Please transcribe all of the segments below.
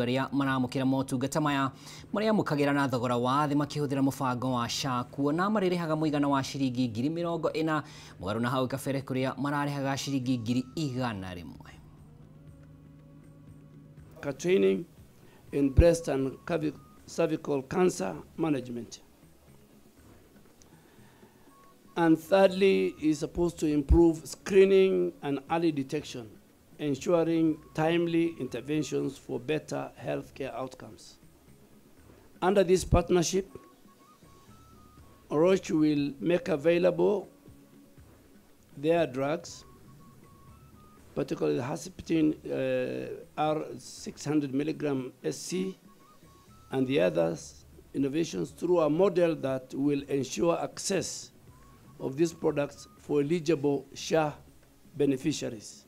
Arĩa maramũkĩra motungata maya marĩamũkagĩra na thogora wa thĩ makĩhũthĩra mũbango wa SHA, kuona marĩrĩhaga mũigana wa ciringi 40,000 mũgarũ na hau kabere kũrĩa mararĩhaga ciringi 100,000. Training in breast and cervical cancer management. And thirdly, is supposed to improve screening and early detection, ensuring timely interventions for better healthcare outcomes. Under this partnership, Roche will make available their drugs, particularly the Herceptin R 600 milligram SC and the others innovations, through a model that will ensure access of these products for eligible SHA beneficiaries.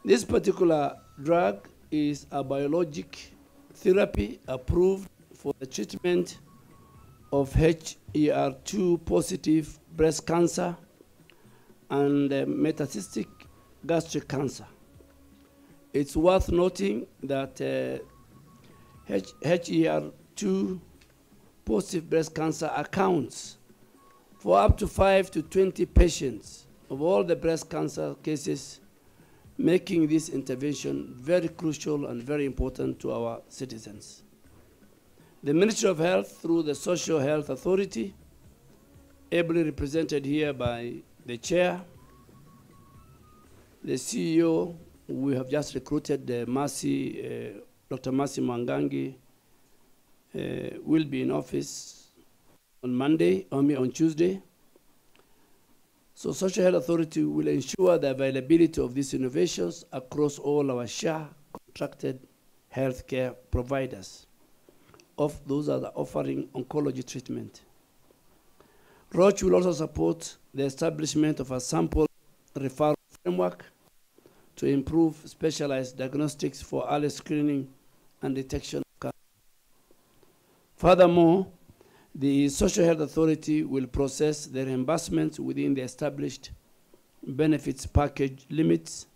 This particular drug is a biologic therapy approved for the treatment of HER2 positive breast cancer and metastatic gastric cancer. It's worth noting that HER2 positive breast cancer accounts for up to 5 to 20 patients of all the breast cancer cases, making this intervention very crucial and very important to our citizens. The Ministry of Health, through the Social Health Authority, ably represented here by the chair, the CEO, we have just recruited, Mercy, Dr. Mercy Mwangangi, will be in office on Monday, I mean on Tuesday. So Social Health Authority will ensure the availability of these innovations across all our SHA contracted healthcare providers, of those that are offering oncology treatment. Roche will also support the establishment of a sample referral framework to improve specialized diagnostics for early screening and detection of cancer. Furthermore, the Social Health Authority will process the reimbursements within the established benefits package limits,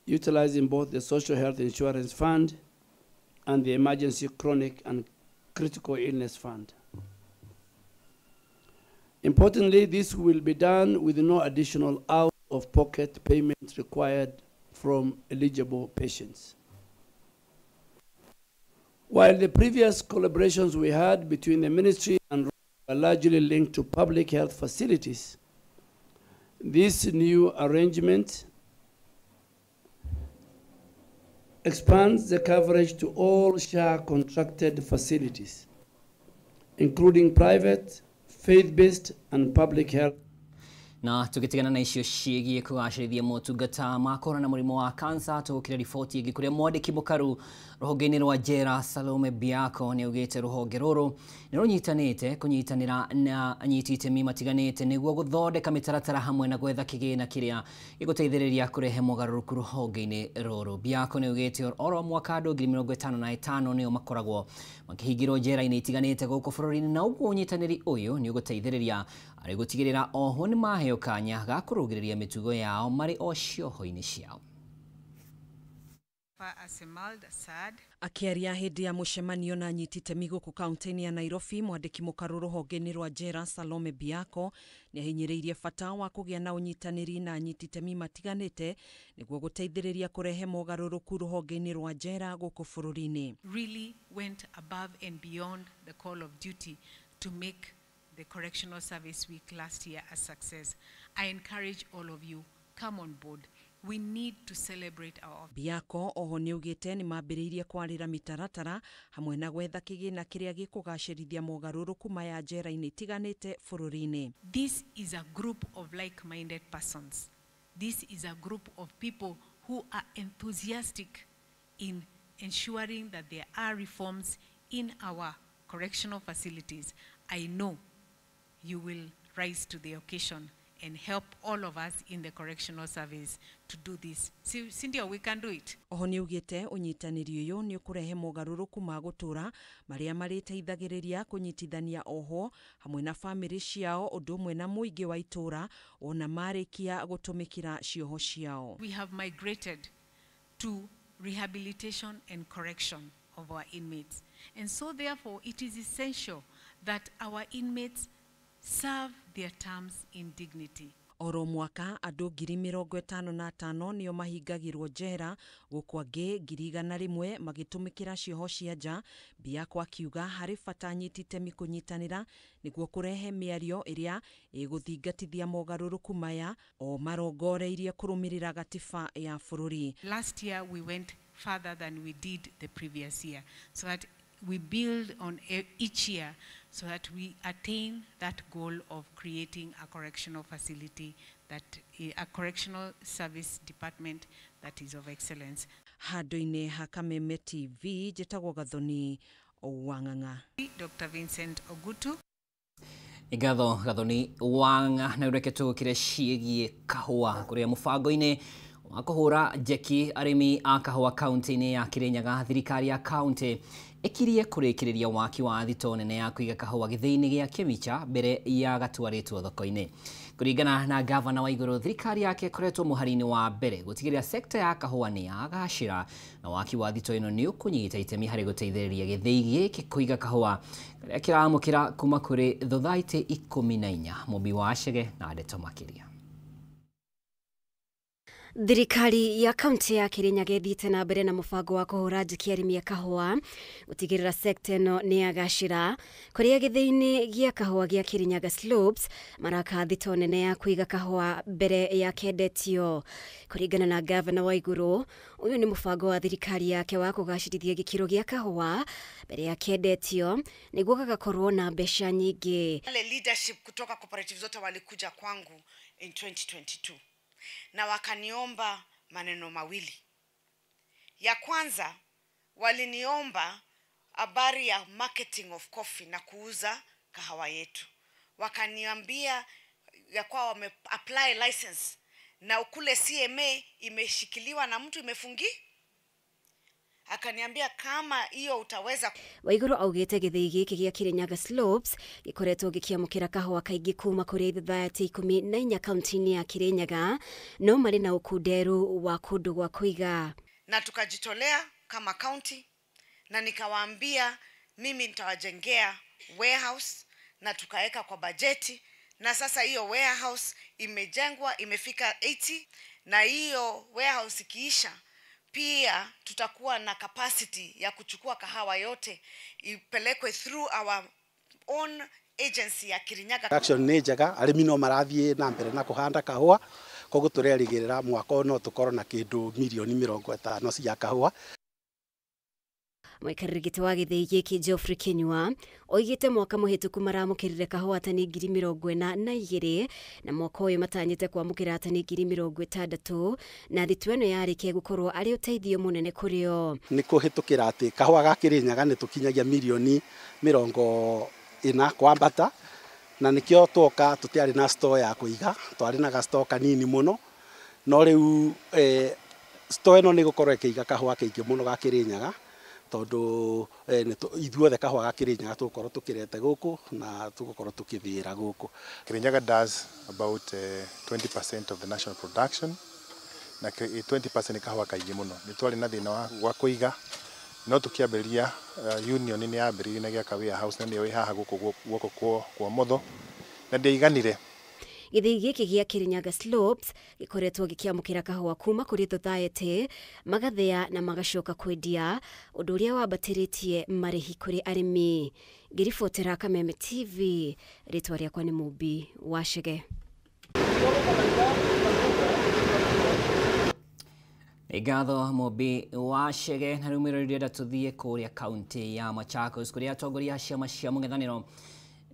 utilizing both the Social Health Insurance Fund and the Emergency Chronic and Critical Illness Fund. Importantly, this will be done with no additional out-of-pocket payments required from eligible patients. While the previous collaborations we had between the ministry and were largely linked to public health facilities, this new arrangement expands the coverage to all SHA contracted facilities, including private, faith-based, and public health. Na tũgĩtigana na icio ciĩgiĩ kũgacĩrithia motungata ma kũhũrana na mũrimũ wa kansa, tũgũkĩra riboti ĩngĩ kũrĩa mwandĩki mũkaru rũhonge-inĩ rwa njera Salome Biako nĩ augĩte rũhonge rũrũ nĩ rũnyitanĩte kũnyitanĩra na anyiti itemi matiganĩte nĩguo gũthondeka mĩtaratara hamwe na gwetha kĩgĩna kĩrĩa gĩgũteithĩrĩria kũrehe mogarũrũku rũhonge-inĩ rũrũ. Biako nĩ augĩte oro mwaka andũ 55,000 nĩo makoragwo makĩhingĩrwo njera-inĩ itiganĩte gũkũ bũrũri-inĩ, na ũguo ũnyitanĩri ũyũ nĩ ũgũteithĩrĩria arĩ gũtigĩrĩra oho nĩ maheo kanya ga kũrũngĩrĩria mĩtugo yao marĩ o cioho-inĩ ciao. Akĩaria hĩndĩ ya mũcemanio na anyiti itemi gũkũ kaunti-inĩ ya Nairobi, mwandĩki mũkaru rũhonge-inĩ rwa njera Salome Biako nĩ ahinyĩrĩirie bata wa kũgĩa na ũnyitanĩri na anyiti itemi matiganĩte nĩguo gũteithĩrĩria kũrehe mogarũrũku rũhonge-inĩ rwa njera gũkũ bũrũri-inĩ. Really went above and beyond the call of duty to make the Correctional Service Week last year a success. I encourage all of you, come on board. We need to celebrate our Biako oho nĩ augĩte nĩ mambĩrĩirie kwarĩra mĩtaratara hamwe na gwetha kĩgĩna kĩrĩa gĩkũgacĩrithia mogarũrũku maya njera-inĩ itiganĩte bũrũri-inĩ. This is a group of like-minded persons. This is a group of people who are enthusiastic in ensuring that there are reforms in our correctional facilities. I know you will rise to the occasion and help all of us in the correctional service to do this. Cynthia, we can do it. Oho nĩ augĩte ũnyitanĩri ũyũ nĩ ũkũrehe mogarũrũku ma gũtũra marĩa marĩteithagĩrĩria kũnyitithania ohwo hamwe na bamĩrĩ ciao ũndũ ũmwe na mũingĩ wa itũũra ona marĩkia gũtũmĩkĩra cioho ciao. We have migrated to rehabilitation and correction of our inmates. And so therefore, it is essential that our inmates serve their terms in dignity. Oro mwaka andũ 55,000 nĩo mahingagĩrwo njera gũkũ angĩ 100,000 magĩtũmĩkĩra cioho cia nja. Biako akiuga harĩ bata anyiti itemi kũnyitanĩra nĩguo kũrehe mĩario ĩrĩa ĩgũthingatithia mogarũrũku maya o marongoreirie kũrũmĩrĩra gatiba ya bũrũri. Last year we went further than we did the previous year, so that we build on each year so that we attain that goal of creating a correctional facility, that a correctional service department that is of excellence. Handũ-inĩ ha Kameme TV, njĩtagwo Gathoni Wang'ang'a. Dr. Vincent Ogutu. Ngatho Gathoni Wang'a. Na reke tũgũkĩre ciĩgiĩ kahũa kũrĩa mũbango-inĩ wa kũhũra njeki arĩmi a kahũa kaunti-inĩ ya Kirinyaga. Thirikari ya kaunti ĩkirie kũrĩkĩrĩria waki wa thitoo nene ya kũiga kahũa gĩthĩi-inĩ gĩa Kĩmicha mbere ya gatwarĩtwo thoko-inĩ. Kũringana na gavana wa Igũrũ, thirikari yake ĩkoretwo mũhari-inĩ wa mbere gũtigĩrĩra sekta ya kahũa nĩ yagacĩra, na waki wa thitoo ĩno nĩ ũkũnyita itemi harĩ gũteithĩrĩria gĩthĩi gĩkĩ kũiga kahũa karĩa kĩramũkĩra kuma kũrĩ thothaitĩ 14. Mũmbi wa Chege na ndeto makĩria. Thirikari ya kaunti ya Kirinyaga ĩthiĩte na mbere na mũbango wa kũhũra njeki arĩmi a kahũa gũtigĩrĩra sekta ĩno nĩ yagacĩra, kũrĩa gĩthĩi-inĩ gĩa kahũa gĩa Kirinyaga Slopes maraka thitoo nene ya kũiga kahũa mbere ya kendetio. Kũringana na gavana wa Igũrũ, ũyũ nĩ mũbango wa thirikari yake wa kũgacĩrithia gĩkĩro gĩa kahũa mbere ya kendetio nĩguo gagakorwo na mbeca nyingĩ. Wale leadership kutoka cooperative zote walikuja kwangu in 2022 na wakaniomba maneno mawili. Ya kwanza waliniomba habari ya marketing of coffee na kuuza kahawa yetu. Wakaniambia ya kwa wame apply license na kule CMA imeshikiliwa na mtu imefungi. Akaniambia kama hiyo utaweza. Waiguru augite gĩthĩi gĩkĩ gĩa Kirinyaga Slopes gĩkoretwo gĩkĩamũkĩra kahũa kaingĩ kuma kũrĩ thathaitĩ 14 kaunti-inĩ ya Kirinyaga, no marĩ na ũkunderu wa kũndũ gwa kũiga. Na tukajitolea kama county, na nikawaambia mimi nitawajengea warehouse, na tukaweka kwa bajeti, na sasa hiyo warehouse imejengwa imefika 80, na hiyo warehouse ikiisha pia tutakuwa na capacity ya kuchukua kahawa yote ipelekwe through our own agency ya Kirinyaga. Action nĩ njega, arĩmi no marathiĩ na mbere na kũhanda kahũa, koguo tũrerĩgĩrĩra mwaka ũyũ no tũkorwo na kĩndũ mirioni 50 cia kahũa. Mũikarĩri gĩtĩ wa gĩthĩi gĩkĩ Geoffrey Kinyua oigĩte mwaka mũhĩtũku maramũkĩrire kahũa tani 42,000 na mwaka ũyũ matanyĩte kwamũkĩra tani 60,000, na thitoo ĩno yarĩkia gũkorwo arĩ ũteithio mũnene kũrĩ o. Nĩ kũhĩtũkĩra atĩ kahũa ga Kirinyaga nĩ tũkinyagia mirioni 40 kwambata, na nĩkĩo twoka tũtiarĩ na store ya kũiga, twarĩ na ga store kanini mũno, no rĩu store ĩno nĩ ĩgũkorwo ĩkĩiga kahũa kaingĩ mũno ga Kirinyaga, tondũ ithuothe kahũa ga Kirinyaga tũgũkorwo tũkĩrete gũkũ na tũgũkorwo tũkĩthĩĩra gũkũ. Kirinyaga does about 20% of the national production, na 20% nĩ kahũa kaingĩ mũno. Nĩ twarĩ na thĩna wa kũiga, no tũkĩambĩrĩria union nĩ yambĩrĩirie na gĩaka warehouse, na nĩyo ĩ haha gũkũ guoko kwa motho, na ndĩaiganire. Gĩthĩi gĩkĩ gĩa Kirinyaga Slopes gĩkoretwo gĩkĩamũkĩra kahũa kuma kũrĩ thothaitĩ, magathĩa na magacoka kwendia, ũndũ ũrĩa wambatĩrĩtie marĩhi kũrĩ arĩmi. Ngĩribotera Kameme TV, rĩtwa rĩakwa nĩ Mũmbi wa Chege. Ngatho Mũmbi wa Chege. Na rĩu mwĩroreri tũthiĩ kũrĩa kaunti ya Machakos kũrĩa atongoria a ciama cia mũng'ethanĩro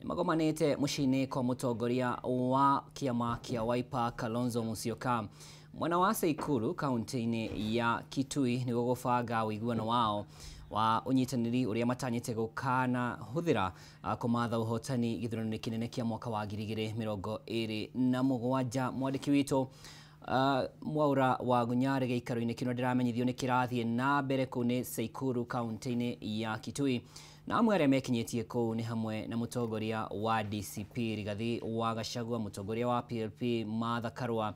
magomanĩte mũciĩ-inĩ kwa mũtongoria wa kĩama kĩa Wiper Kalonzo Musyoka mwena wa Seikuru kaunti-inĩ ya Kitui nĩguo gũbanga ũiguano wao wa ũnyitanĩri ũrĩa matanyĩte gũkana hũthĩra kũmatha ũhotani gĩthurano-inĩ kĩnene kĩa mwaka wa 2027. Mwandĩki witũ Mwaura wa Gunyare gĩikaro-inĩ kĩno ndĩramenyithio nĩ kĩrathiĩ na mbere kũu nĩ Seikuru kaunti-inĩ ya Kitui, na amwe arĩa mekinyĩtie kũu nĩ hamwe na mũtongoria wa DCP Rigathi wa Gachagua, mũtongoria wa PLP Martha Karua,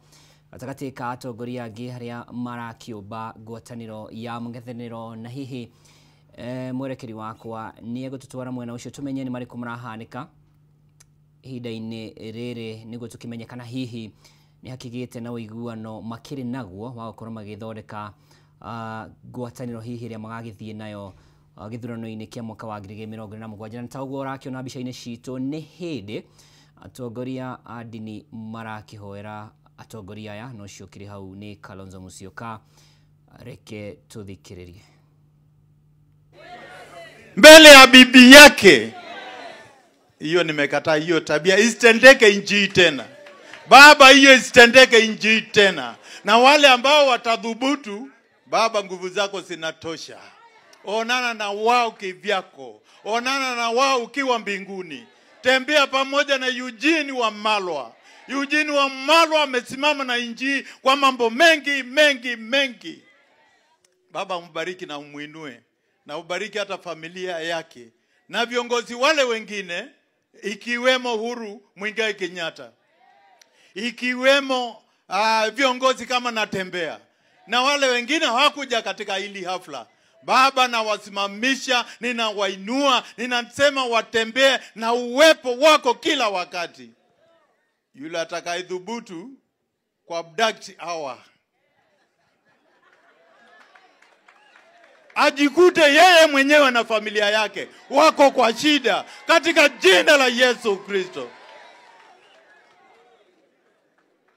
gatagatĩ ka atongoria angĩ arĩa marakĩũmba ngwatanĩro ya mũng'ethanĩro. Na hihi mwerekeri wakwa nĩ egũtũtwara mwena ũcio tũmenye nĩ marĩkũ marahanĩka ihinda-inĩ rĩrĩ, nĩguo tũkĩmenye kana hihi nĩ hakĩgĩte na ũiguano makĩrĩ naguo wa gũkorwo magĩthondeka ngwatanĩro hihi ĩrĩa magagĩthiĩ nayo gĩthurano-inĩ kĩa mwaka wa 2027. Na ta ũguo ũrakĩona mbica-inĩ citũ, nĩ hĩndĩ atongoria a ndini marakĩhoera atongoria aya, na ũcio ũkĩrĩ hau nĩ Kalonzo Musyoka. Reke tũthikĩrĩrie. Mbele ya bibi yake. Hiyo nimekataa, hiyo tabia isitendeke nchi tena. Baba, hiyo isitendeke nchi tena. Na wale ambao watadhubutu, Baba, nguvu zako zinatosha. Onana na wao kivyako, onana na wao ukiwa mbinguni. Tembea pamoja na Eugene Wamalwa. Eugene Wamalwa amesimama na nchi kwa mambo mengi mengi mengi. Baba, mbariki na umuinue, na ubariki hata familia yake na viongozi wale wengine, ikiwemo Uhuru Muigai Kenyatta, ikiwemo viongozi kama Natembea na wale wengine hawakuja katika hili hafla. Baba, nawasimamisha, ninawainua, ninasema watembee na uwepo wako kila wakati. Yule atakayedhubutu kwa abduct hawa ajikute yeye mwenyewe na familia yake wako kwa shida, katika jina la Yesu Kristo.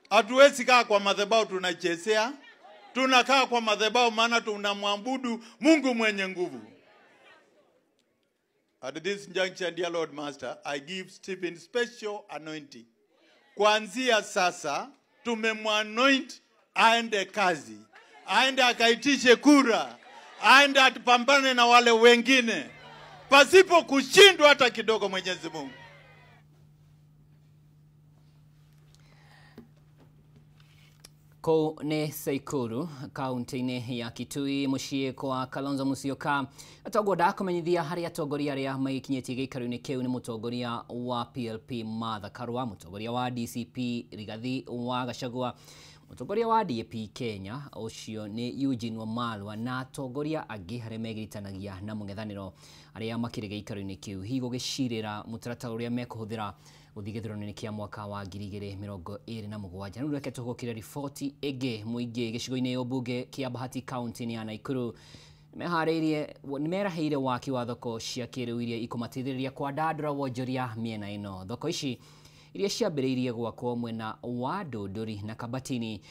Hatuwezi kaa kwa madhabahu tunachezea. Tunakaa kwa madhabahu maana tunamwabudu Mungu mwenye nguvu. At this juncture, dear Lord Master, I give Stephen special anointing. Kuanzia sasa tumemwanoint aende kazi, aende akaitishe kura, aende atupambane na wale wengine pasipo kushindwa hata kidogo. Mwenyezi Mungu. Kũu nĩ Tseikuru kaunti-inĩ ya Kitui, mũciĩ kwa Kalonzo Musyoka. Toguo ndakũmenyithia harĩ atongoria arĩa magĩkinyĩtie gĩikaro-inĩ kĩu nĩ mũtongoria wa PLP Martha Karua, mũtongoria wa DCP Rigathi wa Gachagua, mũtongoria wa DAP Kenya ũcio nĩ Eugene Wamalwa, na atongoria angĩ arĩa megiritanagia na mũng'ethanĩro arĩa makĩrĩ gĩikaro-inĩ kĩu, hihi gũgĩcirĩra mũtaratara ũrĩa mekũhũthĩra gũthiĩ gĩthurano-inĩ kĩa mwaka wa 2027. Rĩu reke tũgũkĩre riboti ĩngĩ. Mũingĩ gĩcigo-inĩ ũmbunge kĩa Bahati kaunti-inĩ ya Nakuru nĩmerahĩire waki wa thoko cia kĩrĩu iria ikũmateithĩrĩria kwandandũra wonjoria mĩena ĩno. Thoko ici iria ciambĩrĩirie gwakwo mwena wa Ndũndũri na Kabatini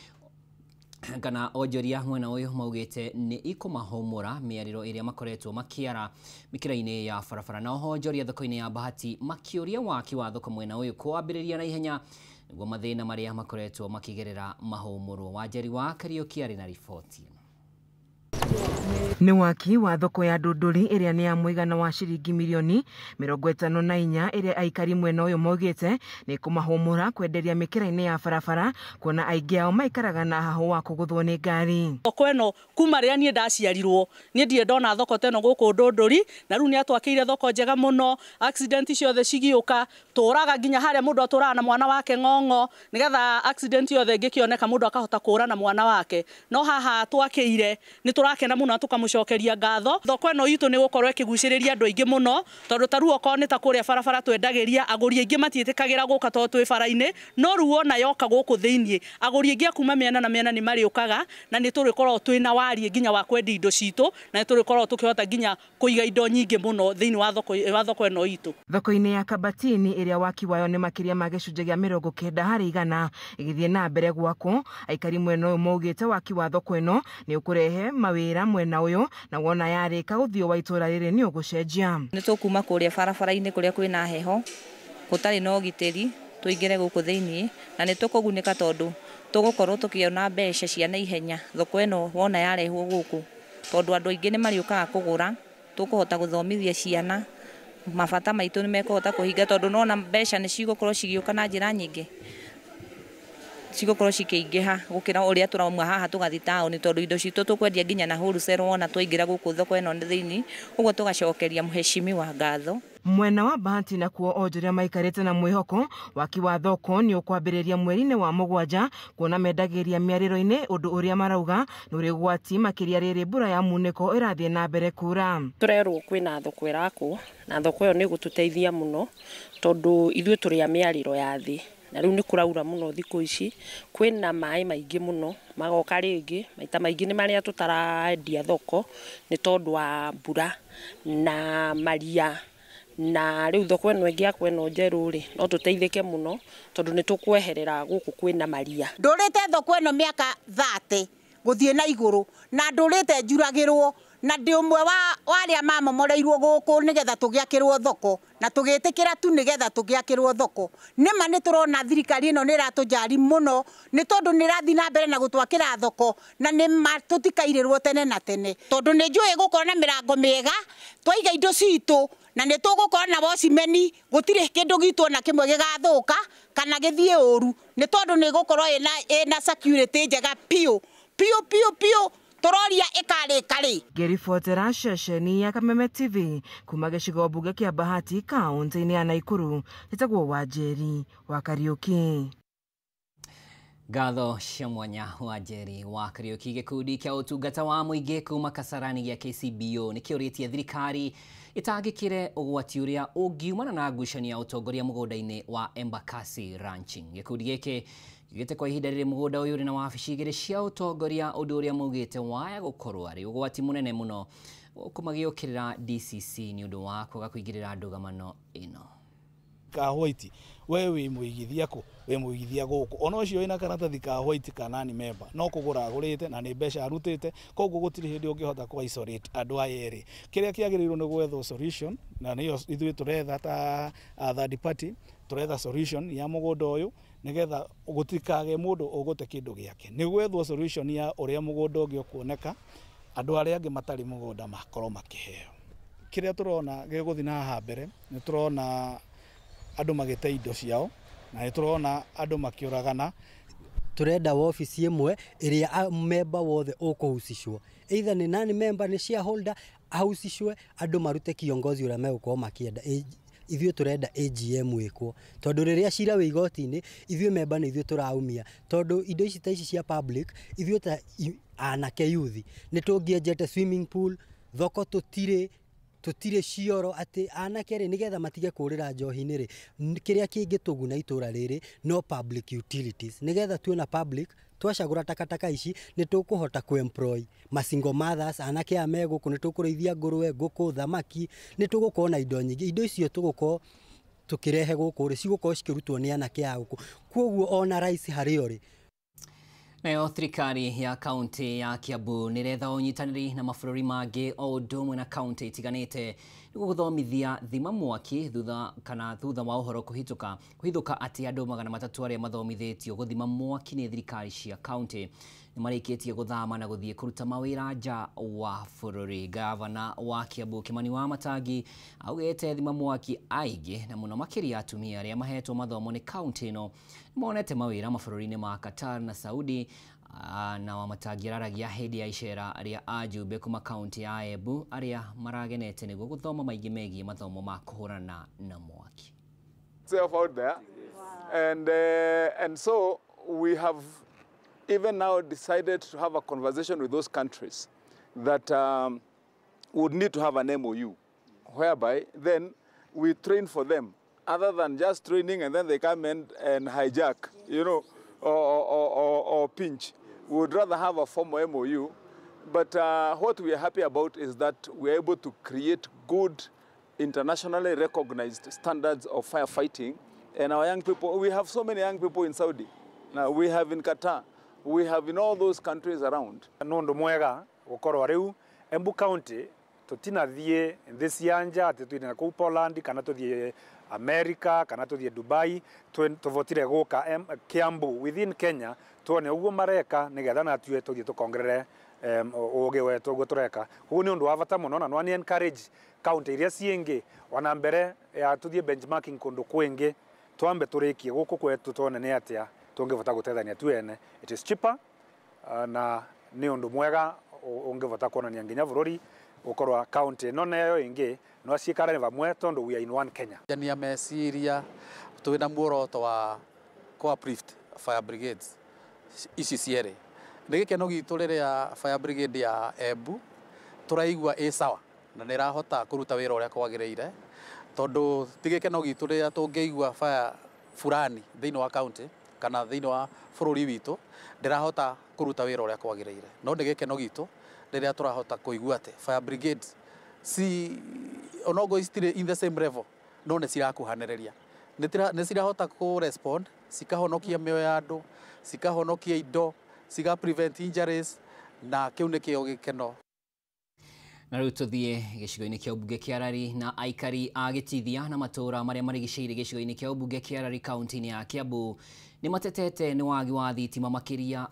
kana onjoria mwena ũyũ maugĩte nĩ ikũmahũmũra mĩarĩro ĩrĩa makoretwo makĩara mĩkĩra-inĩ ya barabara. Na oho onjoria thoko-inĩ ya Bahati makĩũria waki wa thoko mwena ũyũ kwambĩrĩria na ihenya nĩguo mathĩna marĩa makoretwo makĩgerera mahũmũrwo. Wanjeri wa Kariũki arĩ na riboti. Nĩ waki wa thoko ya Ndũndũri ĩrĩa nĩ ya mũigana wa ciringi mirioni 54 ĩrĩa aikari mwena ũyũ maugĩte nĩ kũmahũmũra kwenderia mĩkĩra-inĩ ya barabara, kuona aingĩ ao maikaraga na hahũ wa kũgũthwo nĩ ngari. Thoko ĩno kuma rĩrĩa niĩ ndaciarirwo niĩ ndirĩ ndona thoko ta ĩno gũkũ Ndũndũri, na rĩu nĩ atwakĩire thoko njega mũno. Accident ciothe cigĩũka tũraga nginya harĩa mũndũ atũraga na mwana wake ng'ong'o, nĩgetha accident yothe ĩngĩkĩoneka mũndũ akahota kũra na mwana wake. No haha twakĩire nĩ tũrakena mũno na tũkamũcokeria ngatho. Thoko ĩno itũ nĩ gũkorwo ĩkĩgucĩrĩria andũ aingĩ mũno, tondũ ta rĩu okorwo nĩ ta kũrĩa barabara twendagĩria agũri aingĩ matiĩtĩkagĩra gũka tondũ twĩ bara-inĩ, no rĩu wona yoka gũkũ thĩiniĩ agũri aingĩ a kuma mĩena na mĩena nĩ marĩũkaga, na nĩ tũrĩkoragwo twĩna wariĩ nginya wa kwendia indo citũ, na nĩ tũrĩkoragwo tũkĩhota nginya kũiga indo nyingĩ mũno thĩiniĩ wa thoko ĩno itũ. Thoko-inĩ ya Kabatini ĩrĩa waki wayo nĩ makĩria ma gĩcunjĩ gĩa 90 harĩ igana ĩgĩthiĩ na mbere gwakwo, aikari mwena ũyũ maugĩte waki wa thoko ĩno nĩ ũkũrehe mawĩra mwena ũyũ, na wona yarĩka ũthiũ wa itũra rĩrĩ nĩ ũgũcenjia. Nĩ tũkuma kũrĩa barabara-inĩ kũrĩa kwĩna heho gũtarĩ na ũgitĩri tũingĩre gũkũ thĩiniĩ, na nĩ tũkũgunĩka tondũ tũgũkorwo tũkĩona mbeca cia naihenya thoko ĩno wona yarehwo gũkũ, tondũ andũ aingĩ nĩ marĩũkaga kũgũra, tũkũhota gũthomithia ciana, mabata maitũ nĩ mekũhota kũhinga tondũ nona mbeca nĩ cigũkorwo cigĩũka na njĩra nyingĩ, cigũkorwo cikĩingĩha gũkĩra ũrĩa tũrauma haha tũgathiĩ taũni, tondũ indo citũ tũkwendia nginya na wholesale wona twaingĩra gũkũ thoko ĩno thĩiniĩ. Ũguo tũgacokeria mheshimiwa ngatho. Mwena wa Bahati nakuo onjoria maikarĩte na mwĩhoko waki wa thoko nĩ ũkwambĩrĩria mweri-inĩ wa 7 kuona mendagĩria mĩarĩro-inĩ ũndũ ũrĩa marauga nĩ ũrĩ ũgwati makĩria rĩrĩ mbura ya munĩko ĩrathiĩ na mbere kura. Tũrerwo kwĩna thoko ĩrakwo na thoko ĩyo nĩ ĩgũtũteithia mũno tondũ ithuĩ tũrĩ a mĩarĩro ya thĩ na rĩu nĩ kũraura mũno thikũ ici, kwĩna maĩ maingĩ mũno magoka rĩngĩ maita maingĩ nĩ marĩa tũtarendia thoko nĩ tondũ wa mbura na maria, na rĩu thoko ĩno ĩngĩakwo ĩno njerũ rĩ no tũteithĩke mũno tondũ nĩ tũkweherera gũkũ kwĩna maria. Ndũrĩte thoko ĩno mĩaka 30 gũthiĩ na igũrũ na ndũrĩte njuragĩrwo na ndĩ ũmwe wa arĩa mamomoreirwo gũkũ nĩgetha tũgĩakĩrwo thoko na tũgĩtĩkĩra tu nĩgetha tũgĩakĩrwo thoko. Nĩma nĩ tũrona thirikari ĩno nĩ ĩratũjari mũno nĩ tondũ nĩ ĩrathiĩ na mbere na gũtwakĩra thoko na nĩma tũtikairĩrwo tene na tene tondũ nĩ njũĩ gũkorwo na mĩrango mĩega twaiga indo citũ na nĩ tũgũkorwo na wocimeni gũtirĩ kĩndũ gitũ ona kĩmwe gĩgathũka kana gĩthiĩ ũru nĩ tondũ nĩ gũkorwo ĩna security njega piũ piũ piũ piũ tũroria ĩkarĩka rĩ. Ngĩribotera ceceni ya Kameme TV kuma gĩcigo mbunge kĩa Bahati kaũntĩ-inĩ ya Naikuru, njĩtagwo Wanjeri wa Kariũki. Ngatho cia mwanya Wanjeri wa Kariũki. Gĩkundi kĩa ũtungata wa mũingĩ kuma Kasarani gĩa KCBO nĩkĩũrĩtie thirikari ĩtangĩkĩre ũgwati ũrĩa ũngiumana na ngucanio ya ũtongoria mũgũnda-inĩ wa Embakasi Ranching. Gĩkundi gĩkĩ gĩte kwa ihinda rĩrĩ mũgũnda ũyũ ũrĩ na wabici igĩrĩ cia ũtongoria, ũndũ ũrĩa maugĩte waya gũkorwo arĩ ũgwati mũnene mũno gũkũ magĩũkĩrĩra DCC nĩ ũndũ wa kwaga kũingĩrĩra ndũgamano ĩno. Ka white we wi muigithia ku wi muigithia guku ona ucio wina karatathi ka white kana ni member no kugura agurite na ni mbeca arutite koguo gutiri hindi ungihota ku isolate andu aya eri. Kiria kiagirirwo ni gwethwo solution na niyo ithuĩ turetha ta third party turetha solution ya mugunda uyu nigetha gutikage mundu ugute kindu giake. Ni gwethwo solution ya uria mugunda ungi ukuoneka andu aria angi matari mugunda makorwo makiheo. Kiria turona giguthi na haha mbere ni turona andu magite indo ciao na nĩ turona andu makiuragana. Turenda wabici ĩmwe ĩrĩa member wothe ũkũhusishwo, either nĩ nani member nĩ shareholder ahusishwe, andũ marute kiongozi ũrĩa megũkorwo makĩenda. Ithuĩ turenda AGM ĩkwo tondũ rĩrĩa cira wĩ igoti-inĩ ithuĩ member nĩ ithuĩ tũraumia, tondũ indo ici ta ici cia public ithuĩ ta anake youth nĩ tũngĩenjete swimming pool, thoko tũtirĩ cioro atĩ anake rĩ nĩgetha matige kũrĩra njohi-inĩ rĩ, kĩrĩa kĩngĩtũguna itũra rĩrĩ no public utilities, nĩgetha tuona public twacagũra takataka ici nĩ tũkũhota kũ-employ ma single mothers, anake aya me gũkũ nĩ tũkũrĩithia ngũrwe, ngũkũ, thamaki, nĩ tũgũkorwo na indo nyingĩ. Indo icio tũgũkorwo tũkĩrehe gũkũ rĩ cigũkorwo cikĩrutwo nĩ anake a gũkũ, kwoguo ona rais harĩo rĩ. Nayo thirikari ya kaunti ya Kiambu nĩretha ũnyitanĩri na mabũrũri mangĩ o ũndũ ũmwe na kaunti itiganĩte nĩguo gũthomithia thima mwaki thutha wa ũhoro kũhithũka atĩ andũ 300 arĩa mathomithĩtio gũthima mwaki nĩ thirikari cia kaunti nĩmarĩkĩtie gũthama na gũthiĩ kũruta mawĩra nja wa bũrũri. Gavana wa Kiambu Kimani Wamatangi augĩte thima mwaki aingĩ na mũno makĩria atumia arĩa mahetwo mathomo nĩ kaunti ĩno nĩmonete mawĩra mabũrũri-inĩ ma Qatar na Saudi. Na Wamatangi araragia hĩndĩ ya icera rĩa ajumbe kuma kaunti ya Embu arĩa maragenete nĩguo gũthoma maingĩ megiĩ mathomo ma kũhũrana na mwaki. Out there. And so we have even now decided to have a conversation with those countries that would need to have an MOU, whereby then we train for them, other than just training and then they come and hijack, you know, or pinch. We would rather have a formal MOU. But what we are happy about is that we are able to create good, internationally recognized standards of firefighting. And our young people, we have so many young people in Saudi. Now we have in Qatar, we have in all those countries around. Nundu mwega gukorwo riu Embu County tutinathie nthi cia nja ati twina kuu Poland kana tuthie America kana tuthie Dubai, tuvotire guka Kiambu within Kenya tuone uguo mareka nigetha na tue tuthie tukongerere ugi wetu uguo tureka. Koguo ni undu wa bata muno na no ni encourage county iria ciingi ona mbere ya tuthie benchmarking kundu kwingi twambe turikie guku kwetu tuone ni atia tungivota gutethania tuene. It is cheaper na ni undu mwega ungivota kuonania nginya bururi Gukorwa county no nayo ingi no ciikarane vamwe tondu we are in one Kenya. Jania meciria twina muoroto wa co-uplift fire brigades ici cierĩ. Nĩ gĩkeno gitũ rĩrĩa fire brigade ya Embu tũraigua ĩ sawa na nĩ ĩrahota kũruta wĩra ũrĩa kwagĩrĩire, tondũ ti gĩkeno gitũ rĩrĩa tũngĩigua fire fulani thĩinĩ wa county kana thĩinĩ wa bũrũri witũ ndĩrahota kũruta wĩra ũrĩa kwagĩrĩire. No nĩ gĩkeno gitũ rĩrĩa tũrahota kũigua atĩ fire brigade si onogo citirĩ in the same level no nĩ cirakuhanĩrĩria, nĩ cirahota kũ respond, cikahonokia mĩoyo ya andũ, cikahonokia indo, ciga prevent injuries, na kĩu nĩkĩo gĩkeno. Na rĩu tũthiĩ gĩcigo-inĩ kĩa ũmbunge kĩa Arari na aikari a Gĩtithia na matũũra marĩa marigicĩirie gĩcigo-inĩ kĩa ũmbunge kĩa Arari kaunti-inĩ ya Kiambu nĩ matetete nĩ wagi wa thitima makĩria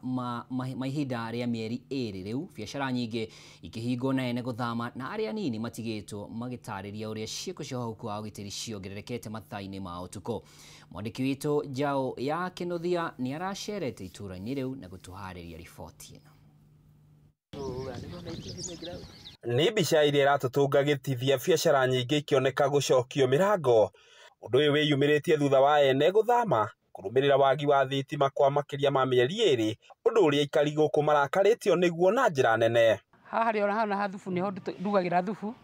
ma ihinda rĩa mĩeri 2 rĩu, biacara nyingĩ ikĩhingwo na ene gũthama na arĩa anini matigĩtwo magĩtarĩria ũrĩa ciĩko cia ũhũku wa ũgitĩri ciongererekete mathaa-inĩ ma ũtukũ. Mwandĩki witũ Njaũ ya Kĩnuthia nĩ aracerete itũũra-inĩ rĩu na gũtũharĩria riboti ĩno. Nĩ mbica iria iratũtũnga Gĩtithia biacara nyingĩ ikĩoneka gũcokio mĩrango. Ũndũ ũyũ wĩyumĩrĩtie thutha wa ene gũthama kũrũmĩrĩra wagi wa thitima kwa makĩria ma mĩeri 2, ũndũ ũrĩa aikari gũkũ marakarĩtio nĩguo na njĩra nene. Haha rĩ ona hana thubu nĩho ndugagĩra thubu,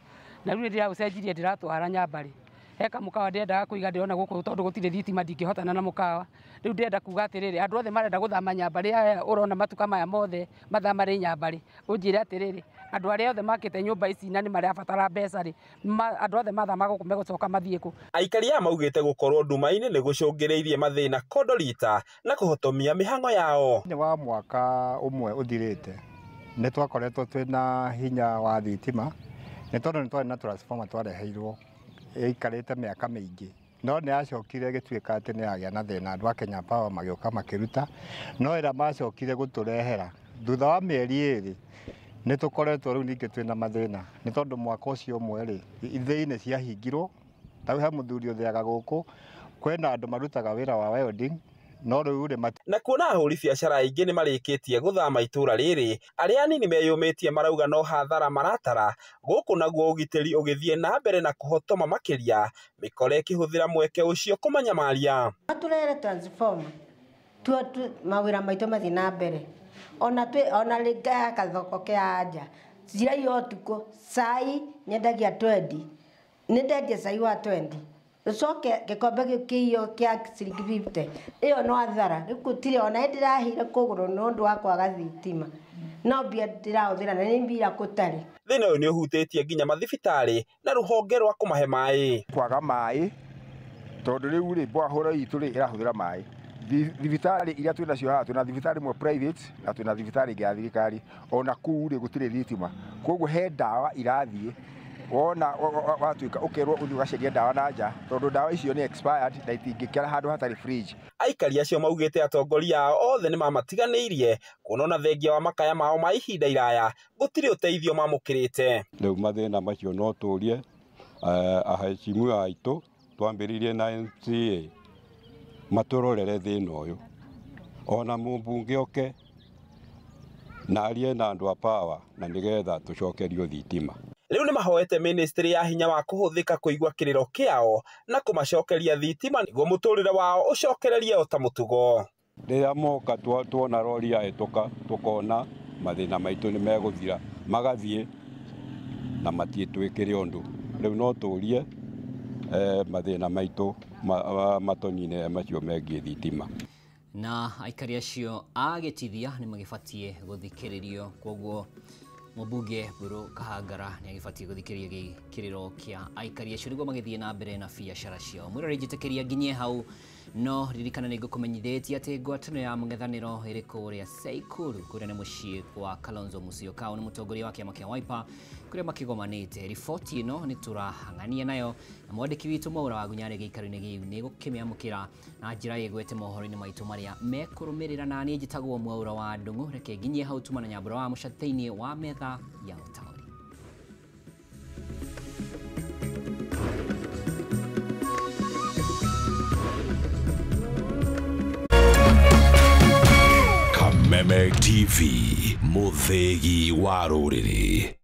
na rĩu nĩndĩraũcenjirie ndĩratwara Nyambarĩ. He kamũkawa ndĩrendaga kũiga ndĩrona gũkũ tondũ gũtirĩ thitima ndingĩhotana na mũkawa. Rĩu ndĩrenda kuga atĩrĩrĩ, andũ othe marenda gũthama Nyambarĩ aya ũrona matuka maya mothe mathama rĩ Nyambarĩ. Ũnjĩre atĩrĩrĩ, andũ arĩa othe makĩte nyũmba ici na nĩ marabatara mbeca rĩ, andũ othe mathama gũkũ megũcoka mathiĩ kũ? Aikari aya maugĩte gũkorwo nduma-inĩ nĩ gũcũngĩrĩirie mathĩna kondorita na kũhotomia mĩhang'o yao. Thĩinĩ wa mwaka ũmwe ũthirĩte nĩ twakoretwo twĩna hinya wa thitima nĩ tondũ nĩ twarĩ na transformer twareheirwo ĩikarĩte mĩaka mĩingĩ, no nĩ yacokire ĩgĩtuĩka atĩ nĩ yagĩa na thĩna. Andũ a Kenya Power magĩũka makĩruta, no ĩrĩa macokire gũtũrehera thutha wa mĩeri 2 nĩ tũkoretwo rĩu ningĩ twĩna mathĩna nĩ tondũ mwaka ũcio ũmwe rĩ ithĩi-inĩ ciahingirwo. Ta rĩu he mũthuri ũthĩaga gũkũ, kwĩna andũ marutaga wĩra wa welding, no rĩu rĩ na kuona ahũri biacara aingĩ nĩ marĩkĩtie gũthama itũũra rĩrĩ, arĩa anini meyũmĩtie marauga no hathara maratara gũkũ, naguo ũgitĩri ũgĩthiĩ na mbere na kũhotoma makĩria, mĩkora ĩkĩhũthĩra mweke ũcio kũmanyamaria. Matũrehere transformer mawĩra maitũ mathiĩ na mbere, ona rĩngĩ kathoko kĩa anja njiraiyo ũtukũ cai nyendagia 20, nĩ ndendia cai wa 20 ucoke gĩkombe gĩkĩiywo kĩa ciringi 50, ĩyo no athara. Rĩu gũtirĩ ona ndĩrahire kũgũrũ nĩ ũndũ wa kwaga thitima, no mbia ndĩrahũthĩra na nĩ mbia gũtarĩ. Thĩna ũyũ nĩ ũhutĩtie nginya mathibitarĩ na rũhonge rwa kũmahe maĩ. Kwaga maĩ tondũ rĩu rĩ borehole itũ rĩ ĩrahũthĩra maĩ. Thibitarĩ iria twĩ nacio haha, twĩna thibitarĩ ĩmwe private na twĩna thibitarĩ ĩngĩ ya thirikari, ona kũu rĩ gũtirĩ thitima, koguo he ndawa irathiĩ wona watuĩka ũkerwo ũthiĩ ũgacarie ndawa na nja tondũ ndawa icio nĩ expired na itingĩkĩra handũ hatarĩ fridge. Aikari acio maugĩte atongoria ao othe nĩ mamatiganĩirie kuona ona thengia wa makaya mao ma ihinda iraya gũtirĩ ũteithio mamũkĩrĩte. Rĩu mathĩna macio no tũrie aheshimu aitũ twambĩrĩirie na MCA matũrorere thĩna ũyũ, ona mũmbunge oke na arie na andũ a power na nĩgetha tũcokerio thitima. Rĩu nĩ mahoete ministry ya hinya wa kũhũthĩka kũigua kĩrĩro kĩao na kũmacokeria thitima nĩguo mũtũrĩre wao ũcokererie o ta mũtugo. Rĩrĩa moka tuona rori yahĩtũka tũkona mathĩna maitũ nĩ megũthira, magathiĩ na matiĩtwĩkĩre ũndũ. Rĩu no tũrie mathĩna maitũ matonyine macio megiĩ thitima. Na aikari acio a Gĩtithia nĩ magĩbatiĩ gũthikĩrĩrio, kwoguo mũmbunge Mburu Kahangara nĩ agĩbatiĩ gũthikĩrĩria kĩrĩro kĩa aikari acio nĩguo magĩthiĩ na mbere na biacara ciao. Mwĩrore njĩtĩkĩria nginyie hau, no ririkana nĩ ngũkũmenyithĩtie atĩ ngwatanĩro ya mũng'ethanĩro ĩrĩ kũrĩa Tseikuru kũrĩa nĩ mũciĩ kwa Kalonzo Musyoka nĩ mũtongoria wa kĩama kĩa Wiper kũrĩa makĩgomanĩte. Riboti ĩno nĩ tũrahang'ania nayo na mwandĩki witũ Mwaura wa Gunyarĩ gĩikaro-inĩ gĩu nĩ gũkĩmĩamũkĩra na njĩra ĩgwete mohoro-inĩ maitũ marĩa mekũrũmĩrĩra. Na niĩ njĩtagwo Mwaura wa Ndung'u, reke nginyie hau tuma na Nyambura wa Mũca thĩinĩ wa metha ya ũtaũri. Kameme TV, mũthĩgi wa rũrĩrĩ.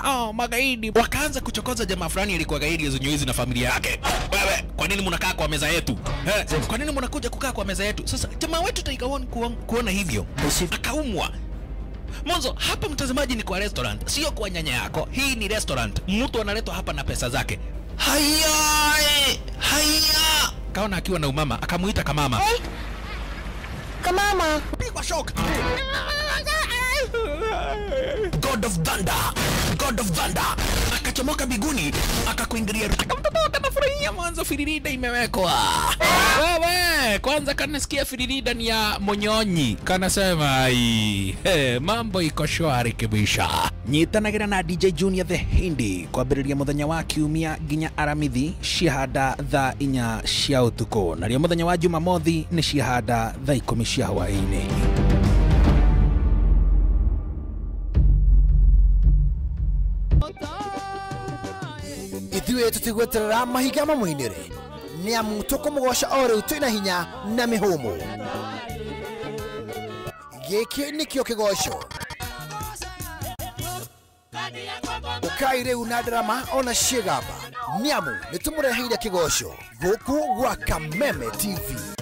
Oh, magaidi. Wakaanza kuchokoza jamaa fulani alikuwa gaidi hizo na familia yake. Wewe, kwa nini mnakaa kwa meza yetu? Kwa nini mnakuja kukaa kwa meza yetu? Sasa jamaa wetu Tiger One kuona hivyo akaumwa. Mwanzo hapa mtazamaji ni kwa restaurant, sio kwa nyanya yako. Hii ni restaurant. Mtu analetwa hapa na pesa zake. Haya! Haya! Kaona akiwa na umama, akamuita kamama. Hey. Kamama. Pigwa shock. God of Thunder. God of Thunder. Akachomoka biguni, akakuingilia. Akamtotoa kanafurahia mwanzo firirida imewekwa. Wewe, kwanza kanasikia firirida ni ya monyonyi. Kanasema ai, hey, mambo iko shwari kibisha. Nyitanagira na DJ Junior the Hindi kwambĩrĩria mũthenya wa kiumia nginya Aramithi ciahanda thaa 4 cia ũtukũ, narĩo mũthenya wa Jumamothi nĩ ciahanda thaa 10 cia hwaĩ-inĩ. Ithuĩ tũtigweterera mahiga mamũinĩre nĩ amu tũkũmũgoca o rĩu twĩna hinya na mĩhũmũ. Gĩkĩ nĩkĩo kĩgoco. Ũkai rĩu na ndarama ona ciĩgamba nĩ amu nĩtũmũreheire kĩgoco gũkũ gwa Kameme TV.